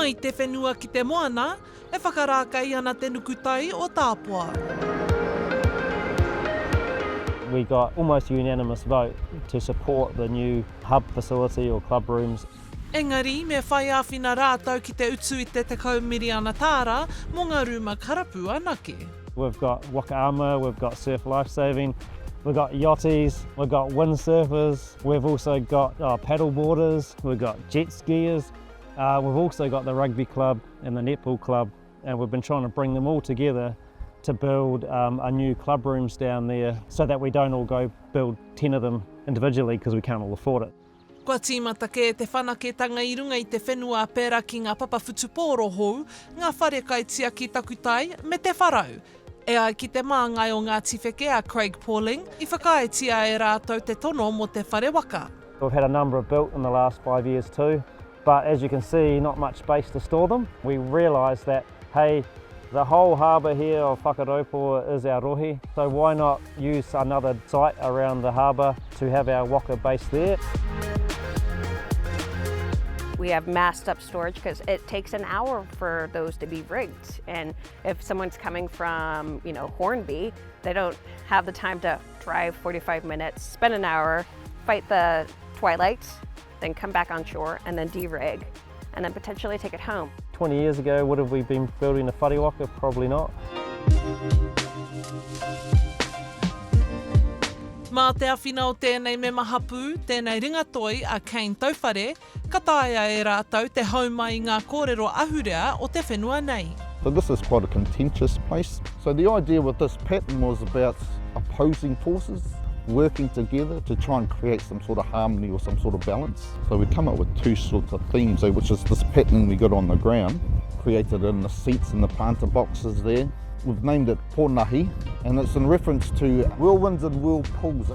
Mai te whenua ki te moana, e whakarākei ana te nukutai o Tāpoa. We got almost unanimous vote to support the new hub facility or club rooms. Engari, me whai āwhina rātou ki te utu i te 10 miriana tāra mō ngā rūma karapu anake. We've got waka ama, we've got surf lifesaving, we've got yachties, we've got windsurfers, we've also got uh, paddle boarders, we've got jet skiers, uh, we've also got the rugby club and the netball club, and we've been trying to bring them all together to build um, a new club rooms down there so that we don't all go build 10 of them individually because we can't all afford it. Kua tīmata kē te whanaketanga i runga i te whenua pērā ki ngā papa whutupōro hou, ngā whare kaitiaki takutai, me te wharau. E ai ki te māngai o Ngāti Wheke a Craig Pauling, i whakaaetia e rātou te tono mō te whare waka. We've had a number of built in the last five years too, but as you can see, not much space to store them. We realised that, hey, the whole harbour here of Whakaraupō is our rohe, so why not use another site around the harbour to have our waka base there. We have massed up storage because it takes an hour for those to be rigged. And if someone's coming from, you know, Hornby, they don't have the time to drive 45 minutes, spend an hour, fight the twilight, then come back on shore and then de-rig and then potentially take it home. 20 years ago, would have we been building a whare waka? Probably not. Mā te awhina o tēnei mema hapū, tēnei ringatoi a Kane Tauwhare, ka taea e rātou te hau mai i ngā kōrero ahurea o te whenua nei. So this is quite a contentious place. So the idea with this pattern was about opposing forces working together to try and create some sort of harmony or some sort of balance. So we come up with two sorts of themes, which is this patterning we got on the ground, created in the seats and the planter boxes there. We've named it Pōnahi, and it's in reference to whirlwinds and whirlpools.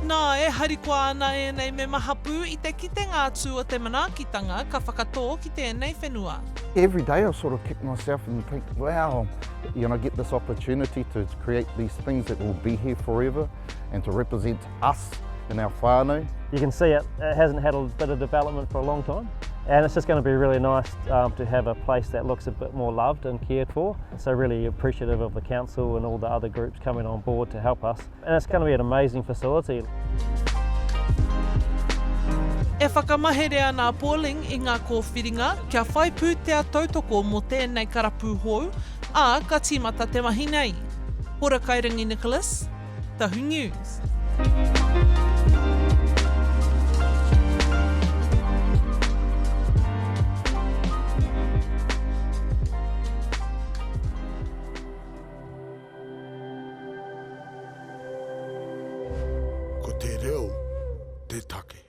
Nā, e harikoa ana ēnei mema hapū i te kitenga atu o te manaakitanga ka whakatō ki tēnei whenua. Every day I sort of kick myself and think, wow, you know, get this opportunity to create these things that will be here forever and to represent us and our whānau. You can see it, it hasn't had a bit of development for a long time. And it's just going to be really nice um, to have a place that looks a bit more loved and cared for. So really appreciative of the council and all the other groups coming on board to help us. And it's going to be an amazing facility. E whakamahere ana a Pauling i ngā kōwhiringa kia whai pūtea tautoko mō tēnei karapu hou, ā, ka tīmata te mahi nei. Hora Kairangi Nicholas, Tahu News. Ko te reo te take.